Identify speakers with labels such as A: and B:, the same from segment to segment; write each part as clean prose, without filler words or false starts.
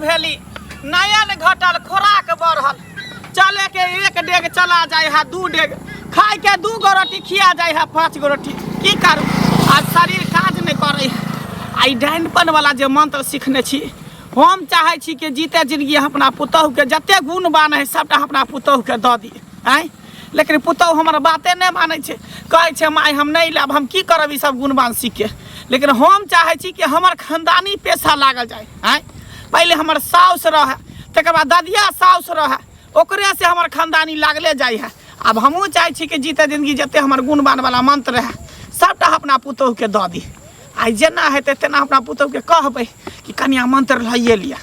A: भेली, नयन घटल, खोराक बढ़ल, चले के एक डेग चला जाय है दू डेग, खाय के दू गो रोटी खिया जाय है पाँच गो रोटी। की करू, आज शरीर काज नहि करै है। आ ई डाइनपन वाला जे मंत्र सीखने छी, हम चाहै छी कि जीते जिंदगी हम अपना पुतहुके जते गुण बान है सबटा अपना पुतहुके दऽ दी। आँय, लेकिन पुतहु हमर बाते नहि मानै छै, कहै छै माय हम नहि लायब, हम की करब ई सब गुणवान सीखके। लेकिन हम चाहै छी कि हमर खानदानी पेशा लागल जाय। आँय, पहिले हमर साउस रहै, तकर बाद ददिया साउस रहै, ओकरे से हमर खानदानी लागले जाइ है। आब हमहूँ चाहै छी कि जीते जिंदगी जते हमर गुणवान वाला मंत्र रहै सबटा अपना पुतहुके दऽ दी। आइ जेना हेतै तेना अपना पुतहुके कहबै कि कनिया मंत्र लैए लिअ,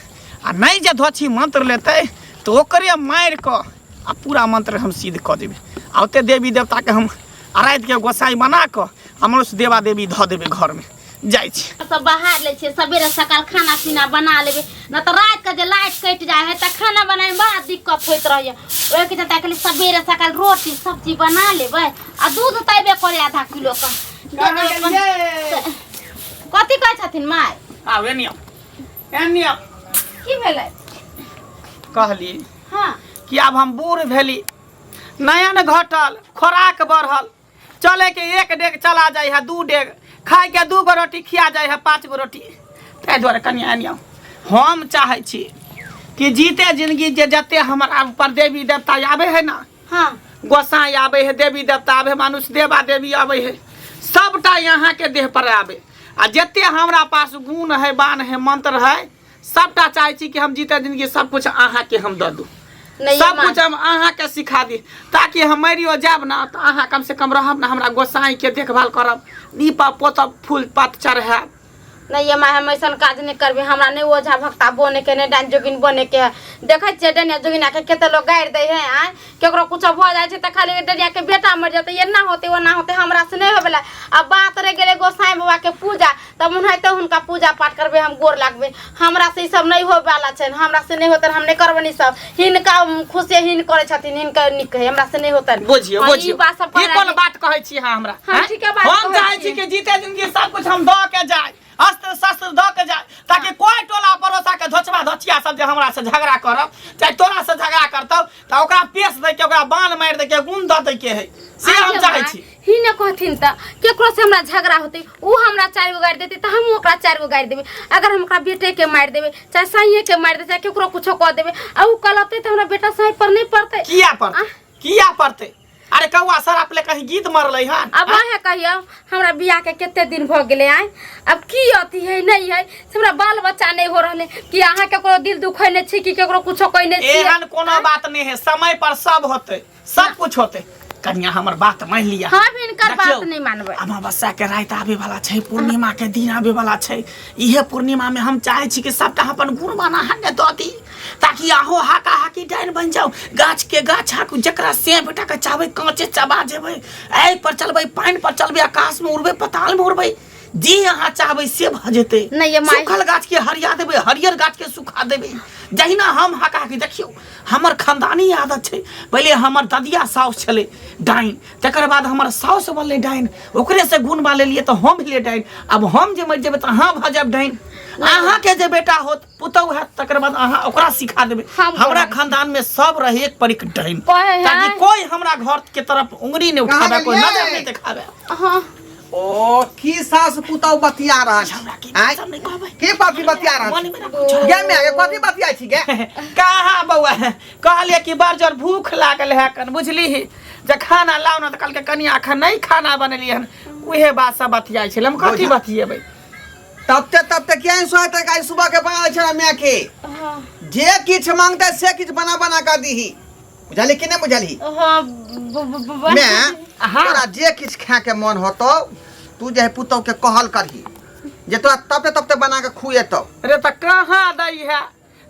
A: आ नहि जे धोछी मंत्र लेतै तऽ ओकरे मारि कऽ आ पूरा मंत्र हम सिद्ध कऽ देबै। आ ओते देवी देवताके हम रातिके गोसाई बना कऽ हमरो से देवा देवी धऽ देबै घरमे। जाइ छी।
B: सब बाहर लै छियै, सवेरे सकाल खाना पीना बना लेबै, न तऽ रातिके जे लाइट कटि जाइ है तऽ खाना बनाबैमे बड़ा दिक्कत होइत रहैए। ओहिके चलते खाली सवेरे सकाल रोटी सब्जी बना लेबै आ दूध तऽ अयबे करै आधा किलोके दे देबै अपन। कथी कहै छथिन माय?
A: आब एनी आउ, एनी आउ।
B: की भेलै?
A: कहली कि आब हम बूढ़ भेली, नयन घटल, खोराक बढ़ल, चले के एक डेग चला जाइ है दू डेग, खाय के दू गो रोटी खिया जाइ है पाँच गो रोटी। ताहि दुआरे कनि आनि आउ। हम चाहै छी कि जीते जिंदगी जे जते हमर आब पर देवी देवता आबै है ना, गोसाई आबै है, देवी देवता आबै है, मनुष्य देवा देवी आबै है, सबटा यहाँ के देह पर आबै। आ जते हमरा पास गुण है, बान है, मंत्र है, सबटा चाहै छी कि हम जीते जिंदगी सब कुछ अहाँके हम दऽ दू,
B: नहीं
A: सब
B: माँ।
A: कुछ हम अहाँके सिखा दी, ताकि हम मरियो जायब ना तऽ अहाँ कम से कम रहब ना, हमरा गोसाई के देखभाल करब, नीपब पोतब, फूल पात चढ़ायब।
B: नहीं ये माँ, हम ऐसा काज नहीं करबे। हमरा नहीं ओझा भक्ता बने के, नहीं डाइन जोगिन बने के है। देखै छियै डनिया जोगिना के कते लोग गारि दै है। आँय, केकरो कुछो भऽ जाइ छै तऽ खाली डनिया के बेटा मरि जेतै, एना होतै ओना होतै। हमरा से नहीं होय वला। आ बात रहि गेलै गोसाई बाबा के पूजा, तब ओनाहिते हुनका पूजा पाठ करबै, हम गोर लागबै। हमरा से ई सब नहीं होय वाला छै, हमरा से नहीं होतै, हम नहीं करबनि ई सब। हिनका खुशी हिन करै छथिन, हिनका नीक है, हमरा से नहीं होतनि।
A: बुझियौ,
B: हाँ, ई
A: बुझियौ,
B: बात सब
A: ई
B: कहला
A: कोन
B: कि-
A: बात कहै छी अहाँ हमरा?
B: हम
A: हैं?
B: ठीके बात
A: हम
B: कहै
A: चाहै
B: छी।
A: छी कि जीते जिंदगी सब कुछ हम दऽ के जाय, अस्त्र शस्त्र दऽ के जाय, ताकि कोई टोला पड़ोसा के धोचबा धोचिया सब जे हमरा से झगड़ा करब, चाहे तोरा से झगड़ा करतौ, तऽ ओकरा पेश दै के, ओकरा बाण मारि दै के, गुण दऽ दै के है, से हम
B: आगे
A: चाहै
B: माय,
A: छी।
B: ही ने कहथिन तऽ केकरो से हमरा झगड़ा होतै, उ हमरा चारि गो गारि देतै तऽ हमहूँ ओकरा चारि गो गारि देबै। अगर हम ओकरा बेटेके मारि देबै, चाहे साइएके मारि देबै, चाहे केकरो कुछो कऽ देबै आ उ कलपतै तऽ हमरा बेटा साइ पर नहि पड़तै?
A: किया पड़तै? किया पड़तै? अरे कौआ शराब ले कहीं गीत मरलै हन?
B: अब अहें कहियौ, हमरा बियाह के कते दिन भऽ गेलै? आइ अब की अथी है नहीं है से हमरा बाल बच्चा नहीं हो रहले, कि अहाँ केकरो दिल दुखैने छी कि केकरो कुछो कहने छी?
A: एहन कोनो बात नहीं है, समय पर सब होतै, सब कुछ होतै। कनिया, हमर बात मान लिया।
B: हम हिनकर बात
A: देखियौ,
B: नहीं मानबै।
A: अमावस्या के राति आबे वाला छै, पूर्णिमा के दिन आबे वाला छै। इहे पूर्णिमा में हम चाहे छी कि सबटा अपन गुण बना के दऽ दी, ताकि आहो हाका हाकी डाइन बन जाओ, गाछ के गाछ हाकू, जकरा सेब बेटा के चाहबै कांचे चबा जेबै, आगि पर चलबै, पानि पर चलबै, आकाश में उड़बै, पताल में उड़बै, जे अहाँ चाहबै से भऽ जेतै।
B: नहि ये माय।
A: सूखल गाछ के हरिया देबै, हरियर गाछ के सुखा देबै, जहिना हम हाका हाकी। देखियौ, हमर खानदानी आदत छै। पहिले हमर ददिया साउस छलै डाइन, तकर बाद हमर साउस बनलै डाइन, ओकरे से गुण बा लेलियै तऽ हम भेलियै डाइन। आब हम जे मरि जेबै तऽ अहाँ भऽ जायब डाइन। अहाँके जे बेटा होत, पुतहु हैत, तकर बाद अहाँ ओकरा सिखा देबै।
B: हम
A: हमरा
B: कोना?
A: खानदान में सब रहे एक पर एक डाइन,
B: कहे है।
A: ताकि कोई हमरा घर के तरफ उंगली नहीं
C: कहाँ
A: उठावे, कोई
C: गेलियै?
A: नजर नहीं देखावे।
B: हाँ।
C: ओ की सास पुतहु बतिया रहल छी?
A: हमरा की
C: आँय?
A: सब नहीं कहबै।
C: की कथी बतिया रहल
A: मन
C: छी?
A: में ना कुछ।
C: गे माय गे, कथी बतिया छी गे?
A: कहाँ बौआ, कहलिए कि बड़ जोर भूख लागल है कन, बुझली जे खाना लाओ ना, तऽ कहलकै कनिया अखन नहीं खाना बनेलियै हन। उहे बात सब बतियाइ छलै, हम कथी
C: बुझा।
A: बतियेबै?
C: तबते तबते किया नहीं सोते? आइ सुबह के बना छै माय के। जे किछ मांगते से किछ बना बना के दीही, बुझली कि नहीं बुझली?
B: हाँ, ब-
C: मैं
A: हाँ।
C: तोरा जे किछ खाए के मन होतो, तू जे है पुतहु के कहल करही जे तोरा तबते तबते बना के खुएतौ।
A: रे तऽ कहाँ दै है?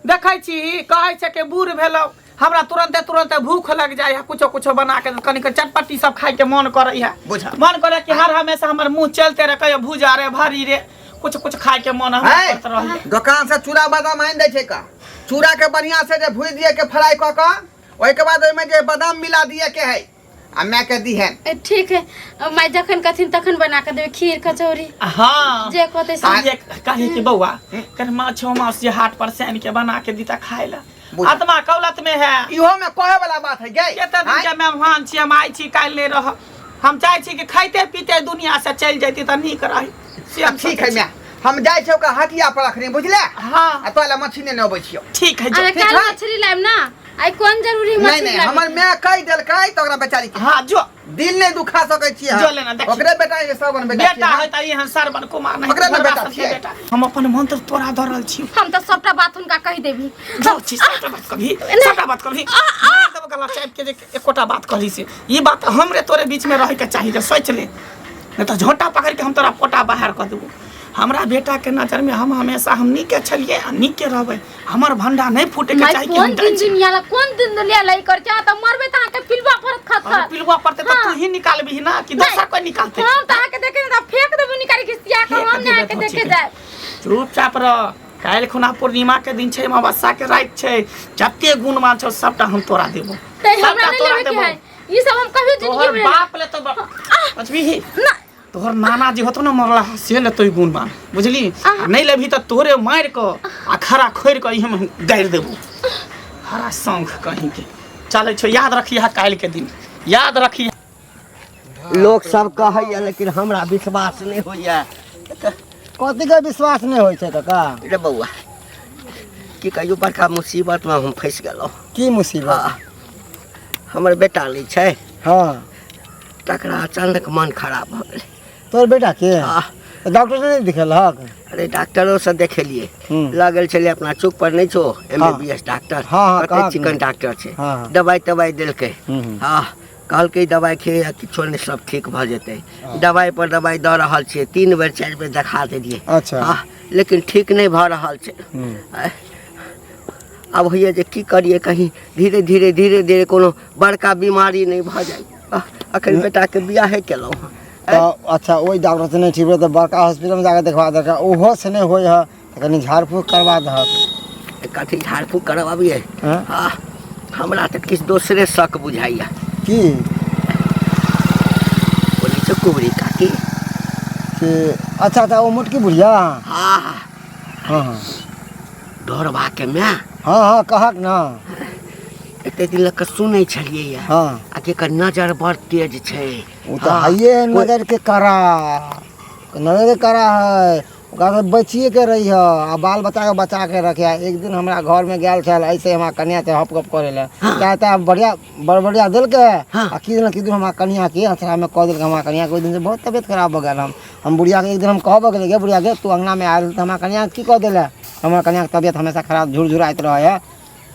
A: देखै छी, कहै छै कि बूढ़ भेलौ, हमरा तुरंते तुरंते भूख लग जाइ है, कुछो कुछो बना के कनी के चटपटी सब खाय के मन करै है।
C: बुझा।
A: मन करे कि हर हमेशा हमर मुंह चलते रहे, कहियो भूजा रे, भरी रे, कुछ कुछ खाय के मन हमरा
C: है?
A: करत रहै।
C: दोकान से चूड़ा बादाम आनि दै छै का, चूड़ा के बढ़िया से जे भूजि दिए के फ्राई कऽ कऽ, ओहिके बाद ओहिमे जे बादाम मिला दिए के है, आ माय के दीहन।
B: ठीक है माय, जखन कहथिन तखन बना के देबै खीर कचौड़ी।
A: हाँ।
B: जे कहतै से।
A: ये कही कि बौआ कन माछो मांस जे हाट पर से आनि के बना के दीता खाए ला।
C: बुझ।
A: आत्मा कौलत में है।
C: इहो में कहे वाला बात है गई।
A: केते दिन के मेहमान छी हम, आइ छी काल्हि नहीं रह। हम चाहे छी कि खाइते पीते दुनिया से चलि जैती तऽ नीक रही से हम।
C: ठीक है माय, हम जाइ छियौ ओकरा हटिया पर अखनी, बुझले?
A: हाँ।
C: आ तोरा लए मछली नेने अबै छियौ।
A: ठीक है, जो।
B: अरे
C: ठीक
B: काल्हि
C: है।
B: मछली लायब ना, आइ कोन जरूरी
C: नहीं
B: मछली
C: नहीं,
B: लाबे?
C: हमर माय कहि देलकै तऽ ओकरा बेचारी के
A: हाँ जो
C: दिल नहीं दुखा सकै छियै हम।
A: जो लेना, देखी।
C: ओकरे बेटा के सरवन बेटा
A: बेटा
C: छियै।
A: है तऽ एहन सरवन कुमार नहीं।
C: ओकरे ने
A: भोला
C: बेटा
A: सबके
C: छियै।
A: बेटा। हम अपन मंत्र तोरा दऽ रहल छी।
B: हम तऽ सबटा बात हुनका कहि देबी।
A: जो छी सबटा बात कभी, सबटा बात कभी मारि देबो गला चापि के जे एकोटा बात कहली से। ई बात हमरे तोरे बीच में रहे के चाही, जे सोच ले, नहीं तऽ झोंटा पकड़ के हम तोरा पोटा बाहर कऽ देबो। हमरा बेटा के नजर में हम हमेशा हम नीके छलियै आ नीके रहबै। हमर भंडा नहीं फूटे के
B: माय
A: चाही कि हम
B: कोन
A: जाइ
B: दिन
A: छी।
B: दुनिया ला, कोन दिन दुनिया ला ई कर के तऽ मरबै तऽ अहाँके पिलुआ पड़त खत
A: अरे
B: खत।
A: पिलुआ पड़तै तऽ
B: हाँ।
A: तू ही निकालबही ना कि दोसर कोई निकालतै?
B: हम तऽ अहाँके देखे तऽ फेंक देबो निकालि के सिया के,
A: फेंक
B: हम नहि
A: देबै
B: अहाँके
A: तऽ
B: देखे
A: ठीक।
B: जायब।
A: चुपचाप रह। काल्हि खुना पूर्णिमा के दिन छै, अमावस्या के राति छै, जते गुणवान छौ सबटा हम तोरा देबो।
B: तऽ हमरा
A: सबटा
B: नहि
A: तोरा
B: लेबे के
A: देबो।
B: है ई सब, हम कहियो जिंदगी
A: तोहर
B: में
A: बाप ले तो बचबीही
B: ना।
A: तोहर नाना जी होतो ना मरला से लेतो ई गुणवान, बुझली? आ नहीं लेबही तऽ तोरे मारि कऽ आ खड़ा खोरि कऽ ई हम गाड़ि देबो हरा शौख कहीं के। चलै छौ, याद रखिहे काल्हि के दिन, याद रखिहे।
D: लोक सब कहैया लेकिन हमरा विश्वास नहि होइया।
E: कथी के विश्वास नहि होइ छै काका?
D: रे बौआ, की कहियो, बड़का मुसीबतमे हम फँसि गेलहुँ।
E: की मुसीबत?
D: हाँ, हमर बेटा नहि छै?
E: हाँ।
D: तकरा अचानक मन खराब भऽ गेलै।
E: तोहर बेटा के?
D: हाँ।
E: तऽ डॉक्टर से नहि दिखेलक?
D: अरे डॉक्टरोसँ देखेलियै।
E: हम्म।
D: लऽ गेल छलियै, अपना चौक पर नहि छौ एम
E: हाँ।
D: B S doctor?
E: हाँ, हाँ,
D: कते
E: कहाँ?
D: चिकन डॉक्टर छै।
E: हाँ, हाँ।
D: दवाइ तवाइ देलकै।
E: हम्म।
D: हँ, कहलकै दवाइ खे किछो नहि, सब ठीक भऽ जेतै। दवाइ पर दवाइ दऽ रहल छियै, 3 बेर 4 बेर देखा देलियै।
E: अच्छा।
D: हँ, लेकिन ठीक नहि भऽ रहल छै।
E: हम्म।
D: आब होइए जे की करियै, कहीं धीरे धीरे धीरे धीरे कोनो बड़का बीमारी नहि भऽ जाइ। अखन बेटाके बियाहे केलहुँ हँ।
E: तऽ अच्छा, ओहि डॉक्टर से नहि ठीक भेल तऽ बड़का हॉस्पिटलमे जाकऽ देखबा दहक। ओहो से नहि होइ है तऽ कनि झाड़ फूक करबा दहक।
D: कथी झाड़ फूक करबाबियै?
E: हँ?
D: आ, हमरा तऽ किछु दोसरे शक बुझाइया।
E: की?
D: बोलै छै कुबरी काकी।
E: कि अच्छा अच्छा, ओ मोटकी बुढ़िया?
D: हाँ।
E: हाँ हाँ।
D: ढोरबाके माय।
E: हाँ हाँ, कहक ना।
D: एते दिन लऽ कऽ सुनै छलियै या
E: हाँ।
D: आ केकर नजर बड़ तेज छै।
E: ओ तऽ
D: हाँ,
E: हइए है। नजर के कड़ा, नजर के कड़ा है, ओकरा से बचिए के रही है आ बाल बच्चा के बचा के रखे। एक दिन हमरा घर में गेल छल ऐसे हमरा कनिया से हप गप करे ला, चाहे बढ़िया बड़ बढ़िया देलकै।
D: हाँ।
E: आ की देलक की दिन हमरा कनिया के अथरा में कऽ देलकै। हमरा कनिया के ओहि दिन से बहुत तबियत खराब भऽ गेल। हम बुढ़िया के एक दिन हम कहबो गेलियै, गे बुढ़िया गे, तू अंगना में आयल तऽ हमरा कनिया के की कऽ देले? हमरा कनिया के तबियत हमेशा खराब झुरझुराइत रहै है।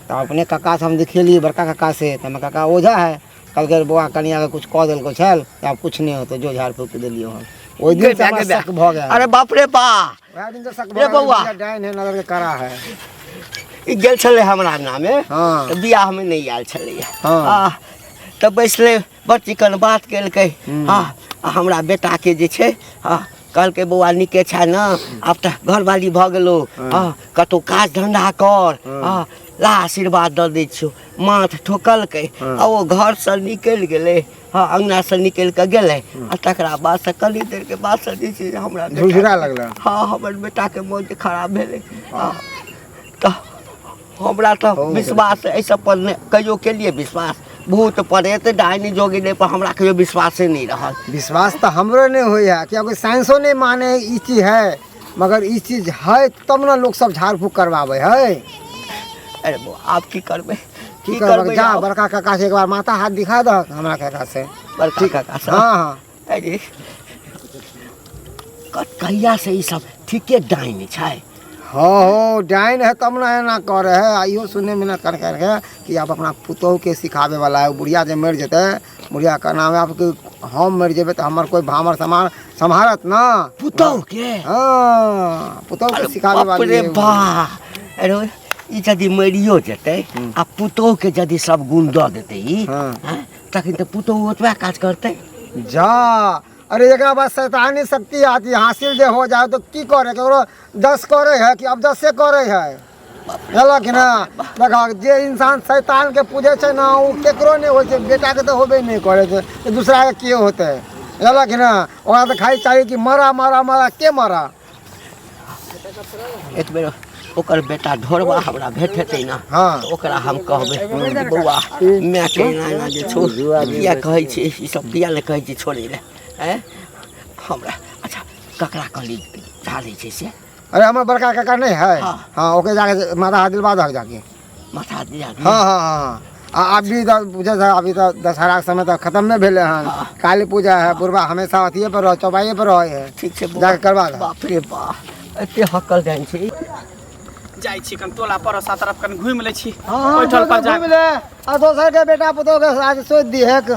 E: तऽ अपने काका से हम देखेलियै, बड़का काका से, तऽ हमर काका ओझा है। कहलकै बौआ, कनिया के कुछ कऽ देलको छल, तऽ आब कुछ नहि होतौ, जो झाड़ फूक देलियौ हम। ओहि दिन से हमरा शक भऽ गेल।
D: अरे बाप रे बा।
E: वएह दिन से शक
D: रे
E: भऽ गेल।
D: बौआ।
E: बुढ़िया डाइन है, नजर के कड़ा है।
D: ई गेल छलै हमरा अंगनामे।
E: हाँ।
D: तऽ बियाहमे नहि आयल छलैया।
E: हाँ।
D: आ, तऽ बैसलै, बड़ चिकन बात केलकै। हँ, आ हमरा बेटाके जे छै, हँ, कहलकै बौआ नीके छै ने, आब तऽ घरवाली भऽ गेलौ, हँ, कतहु काज धन्धा कर, हँ, ला आशीर्वाद दऽ दै छियौ। माथ ठोकलकै आ ओ घरसँ निकलि गेलै। हँ, अङ्गनासँ निकलि कऽ गेलै आ तकरा बादसँ कनी देरके बादसँ जे छै से हमरा बेटा-
E: झुरझुरा लगलै।
D: हँ, हमर बेटाके मोन जे खराब भेलै। हँ, तऽ हमरा तऽ विश्वास एहि सब पर नहि कहियो केलियै विश्वास, भूत प्रेत डाइनी जोगिनी पर हमरा कहियो विश्वासे नहि रहल।
E: विश्वास तऽ हमरो नहि होइए, कियाकि साइंसो नहि माने है ई चीज है, मगर ई चीज है तब ने लोक सब झाड़ फूक करवाबै है।
D: अरे बौआ, आब की करबै?
E: की करबै? जा
D: आब?
E: बड़का काका से एक बार माथा हाथ दिखा दहक हमरा काका से।
D: बड़का काका से?
E: हाँ हाँ।
D: अरे कहिया से ई सब ठीके डाइन छै?
E: हाँ हो, डाइन है तब ना एना करे है। आ इहो सुने में ना कर कर के कि आप अपना पुतोहु के सिखावे वाला है। बुढ़िया जे मरि जेतै, बुढ़िया का नाम है, आब हम मरि जेबै तऽ हमर कोई भामर समार सम्हारत ना।
D: पुतोहु के?
E: हाँ, पुतोहु के
D: अरे
E: सिखावे
D: बाप
E: वाली
D: रे
E: है वो।
D: बा, अरे ई यदि मरियो जेतै आ पुतोहु के यदि सब गुण दऽ देतै ई,
E: हाँ।
D: हँ, तखन तऽ पुतोहु ओतबे काज करतै।
E: जा, अरे एकरा बाद शैतानी शक्ति आती हासिल जे हो जाए तो की करे? केकरो 10 करे है कि अब 10 करे है। बुझलक कि ना? देखहक, जे इंसान शैतान के पूजै छै ने, ओ केकरो नहि होइ छै। बेटाके तऽ होबे नहि करै छै तऽ दूसराके के होतै? बुझलक कि ना? ओकरा तऽ खाली चाही कि मरा मरा मरा के मरा।
D: एक बेर ओकर बेटा ढोरबा हमरा भेटेतै ने।
E: हाँ।
D: तऽ ओकरा हम कहबै कि बौआ, मायके एना एना जे छौ, किया कहै छी ई सब, किया नहि कहै छी छोड़ै लए? आँय हमरा, अच्छा, ककरा कहली झाड़ै छै से?
E: अरे, हमर बड़का काका नहीं है?
D: हाँ।
E: हाँ, ओके जाके माथा हाथ दिलवा दहक जाके।
D: माथा दिया?
E: हाँ हाँ हाँ, आ अभी तऽ बुझै छै, अभी तऽ दशहराके समय तऽ खतम नहि भेलै हन। काली पूजा है, बुढ़बा हमेशा अथिए पर रह, चौपाइए पर रहै है।
D: ठीक छै बौआ।
E: जाके करवा दहक।
D: बाप रे बाप, एते हकल जाइन छै।
A: जाइ छी कन टोला पड़ोसा तरफ, कन घुमि लै छी।
E: हाँ,
A: ओहिठाम पर जा
E: घुमि ले आ दोसर के बेटा पुतोह के आज सोच दिहेक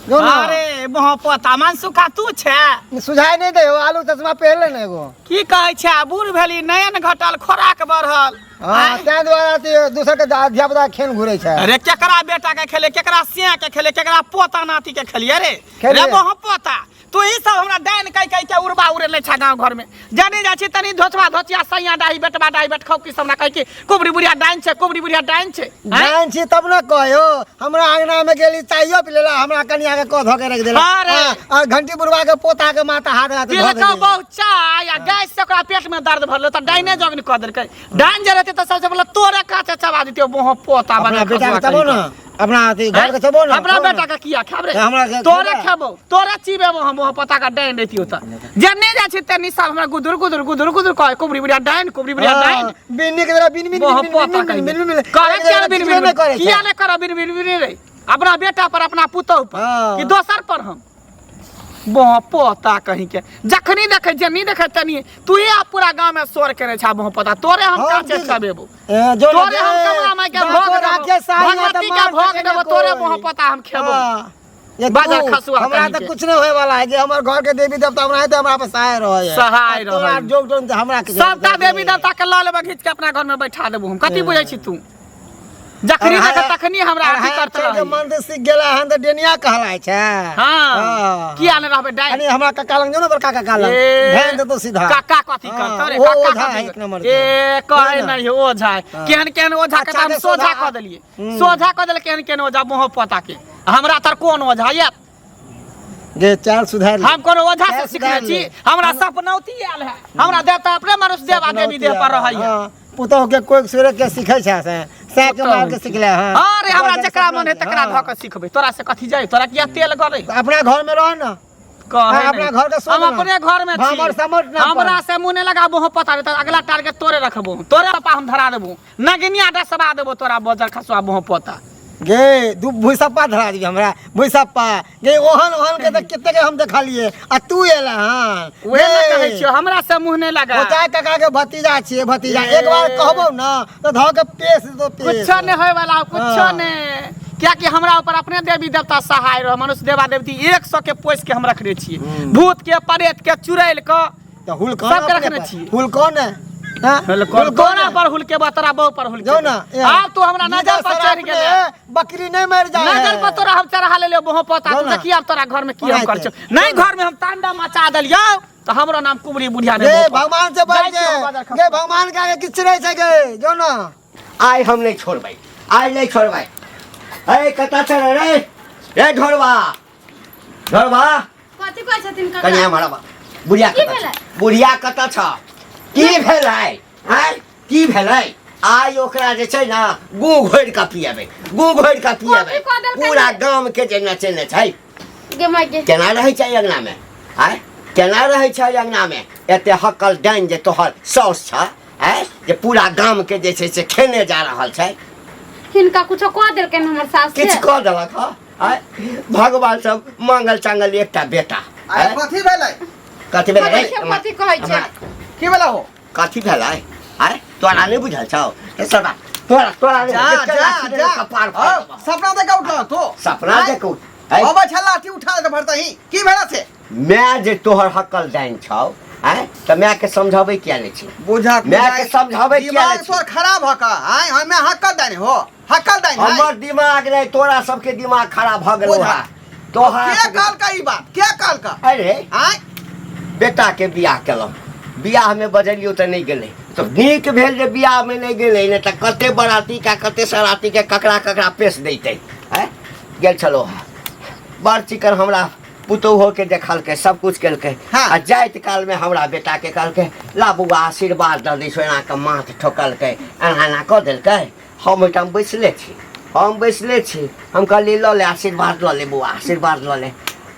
E: जो ना।
A: अरे मोह पोता, मनसुखा तू छै?
E: सुझाय नहि दे हो, आलू चश्मा पहिरले ने एगो।
A: की कहै छै, बूढ़ भेली, नयन घटल, खोराक बढ़ल।
E: हाँ, ताहि दुआरे अथी दोसर के धिया पुता खेल घुरै छै।
A: अरे, केकरा बेटा के खेले, केकरा सिया के खेले, केकरा पोता नाती के खेलिए रे?
E: खेलिए।
A: रे मोह पोता, तू ही सब हमरा डाइन कहि कहि के उड़बा उड़ेले छा गाँव घर में। जाने जाइ छी तनी धोचवा धोचिया सैया डाही बेटवा डाही बेटखौ की सब हमरा कहि के कुबरी बुढ़िया डाइन छै, कुबरी बुढ़िया डाइन छै, आँय?
E: जान छी तब ने कहियो। हमरा अंगना में गेली, चाइयो पी लेला, हमरा कनिया के कह धऽ के रख देला।
A: अरे।
E: हाँ, आ घंटी बुढ़वा के पोता के माथा हाथ हाथ धऽ
A: पिलकौ
E: देली।
A: बहुत चाय आ गैस से ओकरा पेट में दर्द भरलो तऽ डाइने जोगनी कऽ देलकै। डाइन जे रहतै तऽ सबसे पहिले तोरे काचे चबा दितियौ मोह पोता
E: अपना
A: बना।
E: बेटा के चबो ने, अपना अथी घर के चबो ने।
A: अपना
E: खाओ ने।
A: बेटा के किया खाब रे?
E: हमरा के
A: तोरे
E: खेबै।
A: खेबो, तोरे चिबेबो हम मोह पोता का। डाइन रहतियौ तऽ जेने जाइ छी तेनी सब हमरा गुदुर गुदुर गुदुर गुदुर कहे, कुबरी बुढ़िया डाइन, कुबरी बुढ़िया डाइन।
E: हाँ, बिन्नी के तरह बिन बिन
A: मोह
E: बिन
A: पोता
E: बिन
A: कहि
E: बिन बिन बिन
A: करे किया ने बिन बिन
E: नहीं
A: बिन?
E: करे
A: किया ने करब बिन बिन बिन रे? अपना बेटा पर, अपना पुतोह पर
E: हाँ।
A: कि दोसर पर हम? मोह पोता कहीं के जखनी देखे जेनी देखे तनी तू ही आप पूरा गांव में शोर करे छा। मोह पोता, तोरे हम
E: हम
A: काचे
E: की-
A: चबेबो।
E: ए, जो
A: तोरे हम कमला माई के भोग
E: राखे
A: देबो,
E: साई
A: भगवती के भोग देबो, तोरे मोह पोता हम खेबो। बाजार खसुआ
E: हमरा
A: कहीं
E: तऽ
A: के।
E: कुछ नहीं होए वाला है। जे हमर घर के देवी देवता हमरा है, हमरा पर सहाय रहे है।
A: सहाय
E: आ तोरा
A: रहै।
E: जोग टोन से हमरा के
A: सबटा देवी देवता के लऽ लेबै, घीच के अपना घर में बैठा देबो हम। कथी बुझै छी तू? जखनी देखे तखनी हमरा अथी करत
E: के
A: रही।
E: मन से सीख गेला हन तऽ डेनिया कहलाय छै।
A: हाँ, किया ने रहबै डाइन?
E: कनी हमरा काका लग जो ने, बड़का काका लग।
A: ए,
E: ध्यान देतो सीधा।
A: काका कथी
E: हाँ,
A: करतौ रे?
E: ओ
A: काका
E: ओझा
A: कथी
E: है एक नंबर के।
A: ए कहे
E: ना?
A: नहीं ओझा है।
E: हाँ।
A: केहन केहन ओझा के
E: अच्छा
A: तऽ हम
E: के
A: सोझा
E: सोझा-
A: कऽ देलियै, सोझा कऽ देलियै केहन केहन ओझा मोह पोता के। हमरा तर कोन ओझा ये?
E: गे, चाल सुधार ले।
A: हम कोनो ओझा से
E: चाल
A: सिखने
E: सुधार
A: छी?
E: ले।
A: हमरा सपनौती आयल है। हमरा देवता अपने मनुष्य देवा देवी देह पर रहै है।
E: हाँ, पुतोह के कोई सूरज के सिखै छै से सै के मार के सिखले। हाँ।
A: अरे, हमरा जकरा मन है तकरा धऽ के सिखबै। तोरा से कथी जाय? तोरा किया तेल गरै?
E: अपना घर में रह ना।
A: कहे
E: हाँ,
A: नहीं।
E: अपना घर के सोच
A: हम
E: ना।
A: अपने घर में छी।
E: हमर समझ ना
A: हमरा
E: पर।
A: से मुँह नहीं लगाबो हो पता नहीं तऽ अगला टारगेट तोरे रखबो, तोरे पापा हम धरा देबो, नगिनिया डसबा देबो तोरा बजर खसुआ मोह पोता।
E: गे, दू भुसप्पा धरा दिबी हमरा, भुसप्पा। गे, ओहन ओहन के तऽ कते के हम देखलिए आ तू एला हन।
A: उहे ने
E: गे,
A: कहै छियौ, हमरा से मुँह नहीं लगा।
E: ओचा काका के भतीजा छियै, भतीजा। एक बार कहबो ना तऽ धऽ के पेश दो, पेश।
A: कुछो नहीं होय वाला, कुछो
E: हाँ।
A: नहीं, कियाकि हमरा ऊपर अपने देवी देवता सहाय रह। मनुष्य देवा देवती 100 के पोस के हम रखने छियै, भूत के, प्रेत के, चुड़ैल के
E: तऽ हुलकौन
A: सबके
E: अपने
A: रखने
E: पर।
A: छियै।
E: हुलकौन है, हाँ?
A: हुलकौन तोरा पर हुलके बा, तोरा बहु पर हुलके
E: जो ना
A: बा। आब तू हमरा नजर पर चढ़ गेले।
E: बकरी नहीं मर जाए।
A: नजर पर तोरा हम चढ़ा लेलियो बहु पोता।
E: जो
A: तू
E: ना।
A: देखिए आब तोरा घर में की हम
E: ओनाहिते।
A: कर छौ। नहीं, घर में हम तांडा मचा देलियौ तऽ हमरो नाम कुबरी बुढ़िया
E: गे
A: नहीं बहु पोता।
E: भगवान से बढ़
A: जाइ छियौ बाजार
E: गे
A: खसुआ।
E: गे, भगवान के आगे किछु नहीं छै। गे, जो ना।
D: आइ हम नहि छोड़बै, आइ नहि छोड़बै। अरे, कतऽ छै रे? रे ढोरबा, ढोरबा।
B: कथी कहै छथिन काका?
D: कनिया हमारा बा बुढ़िया
B: की
D: कतऽ
B: भेलै?
D: छै? बुढ़िया कतऽ छ? की भेलै? आँय, की भेलै? आइ ओकरा जे छै ने गु घोरि कऽ पियेबै, गु घोरि कऽ पियेबै।
B: कथी कऽ देलकै?
D: पूरा गाम के जे नचेने छै।
B: गे माय गे।
D: केना रहै छै अङ्गनामे? आँय, केना रहै छै अङ्गनामे? एते हकल डाइन जे तोहर साउस छ, आँय, जे पूरा गामके जे छै से खेने जा रहल छै।
B: हिनका कुछो कह देलकनि हमर सास के?
D: किछु कऽ देलक हँ? आँय, भगवान सब मांगल चांगल एकटा बेटा।
C: आइ
D: आँय,
C: कथी भेलै?
D: कथी भेलै?
B: देखियौ कथी कहै छै।
C: की भेलै हो?
D: कथी भेलै? आँय, तोरा नहि बुझल छौ हे सरबा? तोरा तोरा नहि
C: जा
D: एके
C: जा
D: लाठी
C: जा
D: देने कपार फाड़ि
C: हौ,
D: देबौ।
C: सपना देख उठल तू?
D: सपना
C: आँय?
D: देखू आँय,
C: अबै छल लाठी उठा ले भरतही, की भेला से?
D: माय जे तोहर हकल डाइन छौ, आँय, तऽ मायके समझाबै किया नहि छी?
C: बुझा
D: माय के समझाबै किया
C: दिमाग
D: नहि छी?
C: तोर खराब हक। आय, हमे हकल दानी हो, हकल दानी। आँय।
D: हमर दिमाग नहि, तोरा सबके दिमाग खराब भऽ गेलौ।
C: बुझा।
D: है तोहरा
C: के
D: सबके-
C: कहल का ई बात? के कहल का?
D: अरे,
C: आय।
D: बेटाके बियाह केलहुँ, बियाहमे बजलियौ तऽ नहि गेलै। तऽ नीक भेल जे बियाहमे नहि गेलै, नहि तऽ कते बराती का कते सराती के ककरा ककरा पेश दैतै। आँय, गेल छलहुँ हँ, बड़ चिकन हमरा पुतोहुके देखलकै, सब कुछ केलकै।
C: हाँ।
D: आ जाइत कालमे हमरा बेटाके कहलकै, ला बौआ आशीर्वाद दऽ दै छौ, एना कऽ माथ ठोकलकै, एना एना कऽ देलकै। हम ओहिठाम बैसले छी, हम बैसले छी, हम कहलियै लऽ ले आशीर्वाद, लऽ ले बौआ आशीर्वाद लऽ ले।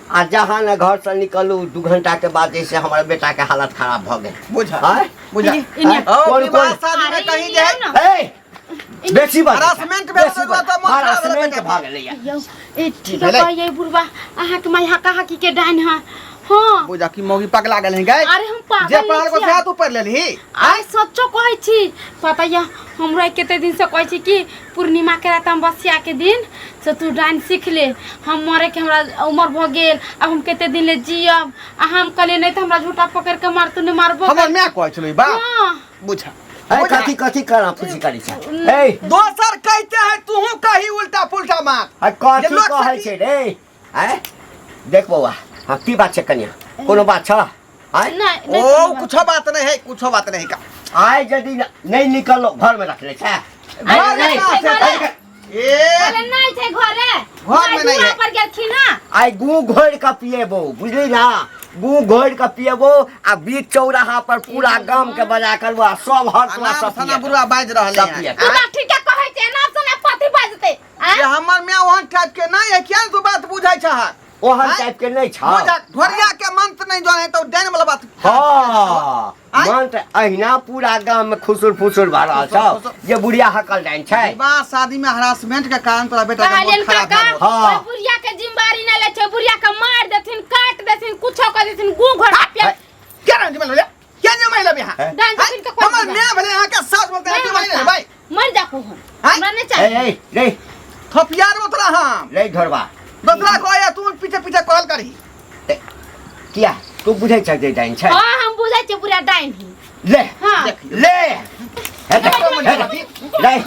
D: आ जहाँ ने घरसँ निकलू, 2 घंटाके बाद जैसे हमर बेटाके हालत खराब भऽ गेल।
C: बुझा
D: आँय?
C: बुझा।
B: इन्ने-
C: ओ
D: कोन-
C: विवाह
D: कोन-
C: शादी में
B: अरे
C: कहीं
B: इन्ने
C: जे
B: आउ ना।
D: ए, बेसी बाजै छै।
C: हरासमेंट भेल
D: बेसी
C: तऽ
D: बाजै।
C: मोन खराब
D: हरासमेंट
C: भेलै।
D: भऽ गेलैया।
B: यौ ए ठीक है
C: भेलै?
B: कहियै बुढ़बा, अहाँके माय हका हकी के डाइन है। हाँ
C: बुझा की मौगी पगला गेल है गए।
B: अरे हम पागल
C: जे पढ़ल को
B: नहि छियै।
C: से तू पढ़ लेलही।
B: आइ सच्चो कहै छी, पता यऽ हमरा कते दिन से कहै छी कि पूर्णिमा के रात अमावस्या के दिन से तू डाइन सीख ले, हम मरे के हमरा उम्र भऽ गेल, अब हम कते दिन ले जियब। आ हम कहलियै नहि तऽ हमरा झूठा पकड़ के मारतू, नहि मारबो।
C: हमर माय कहै छलै बा।
B: हाँ।
C: बुझा
D: ए, कथी कथी करा फुसी करी छै? ए
C: दोसर कहते है तूहू कही उल्टा पुल्टा बात।
D: आ कथी
C: जे लोक
D: कहै
C: सकी-
D: छै रे? आँय देख बौआ, हाँ की बात छै कनिया, कोनो बात छ? आँय
B: नहि नहि
C: ओ
B: कोनो बात।
C: कुछो बात नहीं है, कुछो बात नहीं का।
D: आइ यदि नहि निकललो, घरमे रखले छै।
C: घर में
B: नहीं
C: कहाँ
B: छै
C: से-
B: घरे।
C: ए
B: अरे नहीं छै घरे,
C: घर में नहीं
B: दुरा
C: है।
B: पर गेलखिन हँ।
D: आइ गू घोरि कऽ पिएबो, बुझली ना? गू घोरि कऽ पिएबो आ बीच चौराहा पर पूरा गाम के बजा कर आ सब हर
C: अनाम
D: सब
C: सना
D: पिएतौ।
C: बुढ़वा बाजि रहले
D: सब
C: हैं।
D: पिएतौ।
B: तू तऽ ठीके कहै छै, एना सुना कथी बाजतै? आँय?
C: जे हमर माय ओहन टाइप के नहीं है, किया तू बात बुझै छह?
D: ओहन
C: आँय?
D: टाइप के नहीं छ।
C: बुझा ढोरिया के मंत्र नहीं जाने तो डाइन वाला बात।
D: हाँ
C: आँय?
D: मन तऽ अहिना पूरा गाम में खुसुर फुसुर भऽ रहल छौ
C: फुसुर।
D: जे बुढ़िया हकल जाइन छै।
C: विवाह शादी में हरासमेंट के कारण तोरा बेटा के मोन
B: कहलियन
C: खराब
B: काका,
C: भए गेल।
D: हाँ।
B: ओहि बुढ़िया के जिम्मेदारी नहि लै छै, बुढ़िया के मार देथिन, काट देथिन, कुछो कर देथिन, गू घर पे
C: क्या नाम जिम्मेदारी ले? क्या जिम्मेदारी लेबे यहाँ?
D: हैं?
B: डाइन
C: हैं?
B: जोगिन के कोई
C: हमर
B: जिम्मेदारी।
C: माय भेलै अहाँके सास बोलते हैं,
B: नहि
C: जिम्मेदारी
B: मरता।
C: लेबै।
B: मर जा कहूँ,
C: आँय?
B: हमरा नहि
D: ए
B: चाही।
D: ए रे
C: थपियार में तोरा हम
D: रे ढोरबा
C: दोसरा कहै तू पीछे पीछे कहल करही।
D: किया तू बुझै छ जे डाइन छै?
B: हाँ हम बुझै छियै बुढ़िया डाइन ही।
D: ले
B: हाँ।
D: ले हे देख, हे देख, ले ले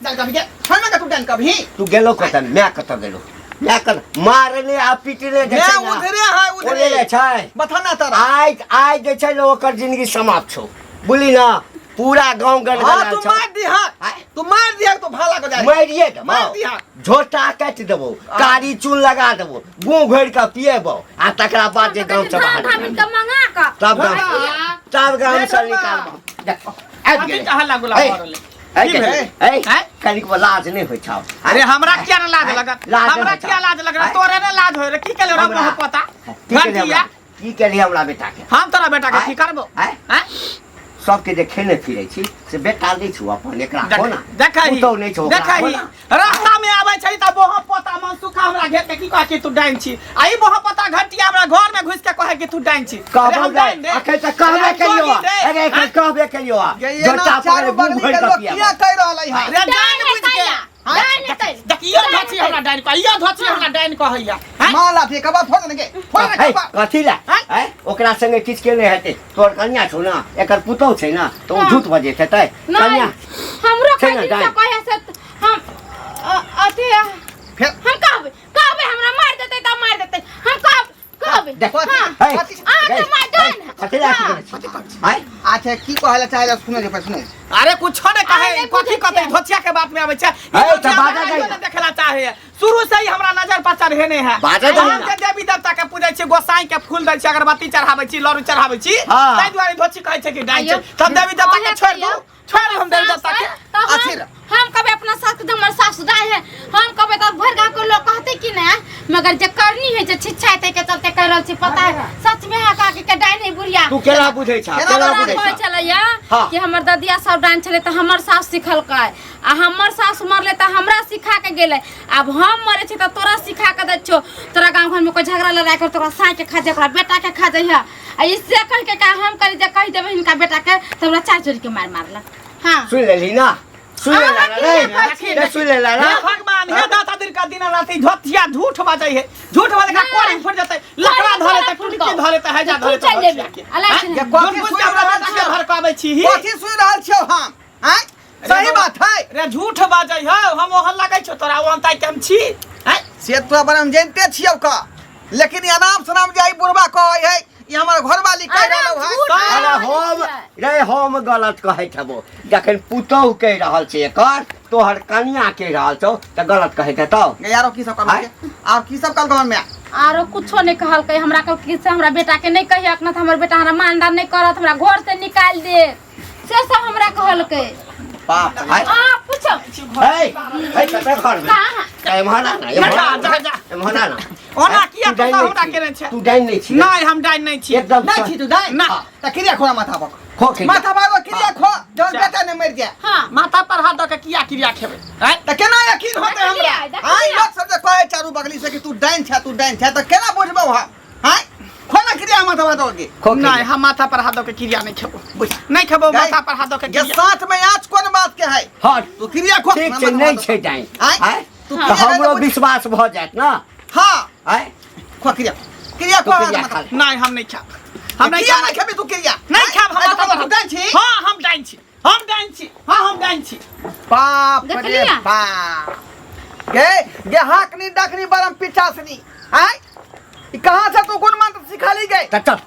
C: डाइन कभी के छोड़ ना तू डाइन कभी।
D: तू गेलो कतऽ? माय कतऽ गेलो? माय कतऽ मारने आ पीटने जे
C: माय
D: छै ना,
C: उधरे है, उधरे।
D: ओरे छै।
C: बथाना तारा।
D: आइ आइ जे छै ने ओकर जिंदगी समाप्त छौ, बुझली ना? पूरा गाँव गड़गड़ायल
C: हाँ तू
D: छौ।
C: मार दी, हाँ
D: आँय?
C: तू मार दिया तो भाला को जाए।
D: मारिए देबौ,
C: मार दिहा।
D: झोटा काटि देबौ, कारी चून लगा देबौ, गूँ घोरि कऽ पिएबौ आ तकरा बाद जे गाँव से
B: धाम
D: बाहर
B: धामिन के मंगा कऽ
D: तब गाँव
B: हाँ।
D: तब गाँव से निकालबौ। देखो, आबि
A: कथी
D: गेलै।
A: के हल्ला गुल्ला
D: ए,
A: भऽ रहलै?
D: ए,
A: की भेलै?
D: ए,
A: आँय?
D: कनिक लाज नहि होइ छौ?
A: अरे हमरा किया ने लाज लगत?
D: लाज
A: हमरा
D: होइ छौ।
A: किया लाज लगत?
D: आँय?
A: तोरे ने लाज होय रे, की केले रे
D: हमरा?
A: मोह पता
D: की केलियै
A: घंटिया?
D: हमरा? की केलियै हमरा बेटा के?
A: हम तोरा बेटा के
D: आँय?
A: की करबो?
D: आँय?
A: आँय?
D: सबके जे खेने फिरै छी से बेटा नहि छौ अपन, एकरा हो ना
A: देखही
D: पुतहु नहि छौ ओकरा, हो
A: देखही
D: ना।
A: रास्ता में आबै छै तऽ बोह पोता मन सुखा हमरा घेर के की कहै कि तू डाइन छी, आ ई बोह पोता घंटिया हमरा घर में घुस के कहै कि तू डाइन छी। अरे
D: कहबो
A: हम डाइन रे।
D: अखन तऽ कहबे
A: अरे हम
D: केलियौ
A: जोगी रे।
D: अरे एखन
A: आँय?
D: कहबे केलियौ
C: ये ये ना
D: झोटा
C: चारू
D: पकड़े मुँह
C: बगली
D: भरि
C: के
D: कऽ
C: लोग
D: पियाबो।
C: किया कहि रहल है?
A: अरे
B: डाइन
A: डाइन
B: है
A: बुझ के।
B: तैया, डाइन है तैया।
A: देखियो धोची हमरा डाइन कहैया, धोची हमरा डाइन कहैया। आँय?
C: मार लाठी कबा फोड़ देने के, फोड़ दे
D: हे,
C: कबा।
D: कथी लए?
A: आँय?
D: आँय? ओकरा संगे किछु के नहि हेतै, तोहर कनिया छौ ना, एकर पुतहु छै ना, तऽ ओ झूठ बजैत हेतै।
B: नहीं
D: कनिया
B: हमरो
D: छै ना
B: कहि दिन से
D: डाइन?
B: कहै से हम अथी
C: फिर
B: हम कहबै कहबै हमरा मार देतै तऽ मार देतै, हम कहब कहबै।
D: देख,
B: हाँ।
D: हे,
B: अहाँके
D: हे,
B: माय डाइन है।
D: कथी लए अथी करै छी? आँय?
C: अच्छा की कहले चाहे सुने जे सुने।
A: अरे कुछो नहीं कहे,
B: अरे नहीं
A: कथी
B: बुझै
A: कते
B: छियै।
A: धोचिया के बात में आबै छै। ई
D: है,
A: धोचिया
D: तऽ बाजऽ
A: हमरा
D: दही
A: कहियो
D: ना।
A: नहि देखला चाहे, शुरू से ही हमरा नजर पर चढ़ेने है।
D: बाजऽ दही
A: हम
D: ना।
A: जे देवी देवता के पूजै छी, गोसाई के फूल दै छी, अगरबत्ती चढ़ाबै छी, लड्डू चढ़ाबै छी,
D: हाँ।
A: ताहि दुआरे धोची कहै छै कि डाइन छै।
B: आइयो।
A: तब देवी देवता के
B: अहाँ
A: छोड़ि दू,
B: कहियौ।
A: छोड़ि दू हम देवी देवता के।
B: तऽ हम
C: अथी रह।
B: हम कहबै अपना सास के, हमर सास दाय है, हम कहबै तऽ भरि गाँव के लोग कहतै कि नहि, मगर जे करनी है जे छिच्छा के चलते कहि रहल छी, पता है सच में है काकी के डाइन है बुढ़िया।
D: तू केना बुझै छह?
C: केना
D: केना
B: हमरा
D: बुझै
B: कहै
D: छह?
B: छलैया
D: हाँ।
B: कि हमर ददिया सब डाइन छलै तऽ हमर सास सिखलकै, आ हमर सास मरलै तऽ हमरा सिखा के गेलै, आब हम मरै छी तऽ तोरा सिखा के दै छियौ, तोरा गाँव घरमे कोइ झगड़ा लड़ाइ कर तोरा साँइ के खा जाय, ओकरा बेटा के खा जइहे। आ ई से कहि के का हम करी जे कहि देबै हिनका बेटा के तऽ हमरा चारि चोरी के मारि मारलक। हाँ
D: सुनि लेलही ना? सुनि
B: अहाँ
D: लेला
B: की
D: रे?
B: कहै छी?
D: रे, सुनि लेला ना?
A: हे भगवान, हे दाता दिन का दिन राति झोथिया झूठ बजै है, झूठ बजै का कोरी फुट जेतै, लकड़ा धरे त टुटकी धरे त हैजा धरे त
B: तू चलि
A: धोतिया
B: जेबही।
A: के।
B: अलाइ
A: आँय?
B: छै ने।
C: ये कथी
A: झूठ
C: सुनि
A: बुझ के हमरा
C: रहल
A: बेटा के
C: छियौ?
A: भड़काबै छी ही।
C: कथी सुनि रहल छियौ हम? आँय? सही बात है।
A: रे झूठ बाजै है, हम ओहन लगै छौ तोरा, ओहन ताकि के हम छी। आँय?
C: से तोरा बारे में जानते छियौ का, लेकिन ई अनाम शनाम जे ई बुढ़बा कहै है, ई हमर घरवाली कहि
B: अरे
C: रहल है।
B: झूठ
D: अरे
B: बाजै
D: हम
B: छै।
D: रे हम गलत कहैत हेबो जखन पुतोहु कहि रहल छै एकर तोहर कनिया कहि रहल छौ तऽ गलत कहैत हेतौ।
C: गे यारो की सब
D: आँय?
C: कहलकै आर की सब कहलकै हमर माय?
B: आरो कुछो नहीं कहलकै हमरा, कहलकै से हमरा बेटा के नहीं कहियक न तऽ हमर बेटा हमरा मानदान नहीं करत, हमरा घर से निकालि देत, से सब हमरा कहलकै।
C: बाप रे।
D: आँय?
B: आ पूछो
D: हे हे कतऽ घर में?
B: कहाँ?
D: एम्हर आ ना, एम्हर आ
A: जा,
D: ना,
A: जा।
D: एम्हर आ ना।
A: ओना किया
D: तू डाइन
A: तू
D: नहि
A: हमरा
D: छी।
A: केने छै?
D: तू डाइन नहि छी।
A: नहि, हम डाइन नहि छी।
D: एकदम
C: नहीं छी तू डाइन?
A: ना।
C: तऽ क्रिया खोला माथा पर।
D: खो क्रिया।
C: माथा पर क्रिया खो, जहन बेटा नहि मरि जाए।
B: हाँ।
A: माथा पर हाथ दऽ के किया क्रिया खेबै? आँय?
C: तऽ केना यकीन होतै
B: देखलियै,
C: हमरा?
B: देखलियै।
C: आँय, लोक सब जे कहै चारू बगली से कि तू डाइन छै, तू डाइन छै, तऽ केना बुझबौ हम? आँय, खो ना क्रिया माथा पर दऽ के।
D: खो क्रिया।
A: नहि, हम माथा पर हाथ दऽ के क्रिया नहि खेबो, नहि खेबो
C: गई।
A: माथा पर हाथ दऽ के
C: जे
A: क्रिया।
C: साथ में आँच कोन बात के है?
D: हँ
C: तू क्रिया खो।
D: ठीक छै, नहि छै डाइन।
C: आँय?
D: आँय?
C: तू
D: तऽ
C: क्रिया
D: हमरो
C: खा ले।
D: विश्वास भऽ जायत ना।
C: हाँ।
D: आँय?
C: खो क्रिया, क्रिया
D: तू
C: खो।
D: क्रिया खा ले।
A: नहि, हम नहि खायब, हम नहि
C: किया
A: खायब।
C: नहि खेबी तू क्रिया?
A: नहि खायब हम
C: आँय,
A: माथा पर
C: तू
A: हाथ।
C: डाइन छी?
A: हाँ, हम डाइन छी, हम डाइन छी, हाँ हम डाइन छी।
C: बाप रे
B: देखलियै?
C: बाप, गे गे हाकनी डकनी बरम पिचासनी। आँय, ई कहाँ से तू गुण मंत्र सिखा ली गई?
D: तऽ चल।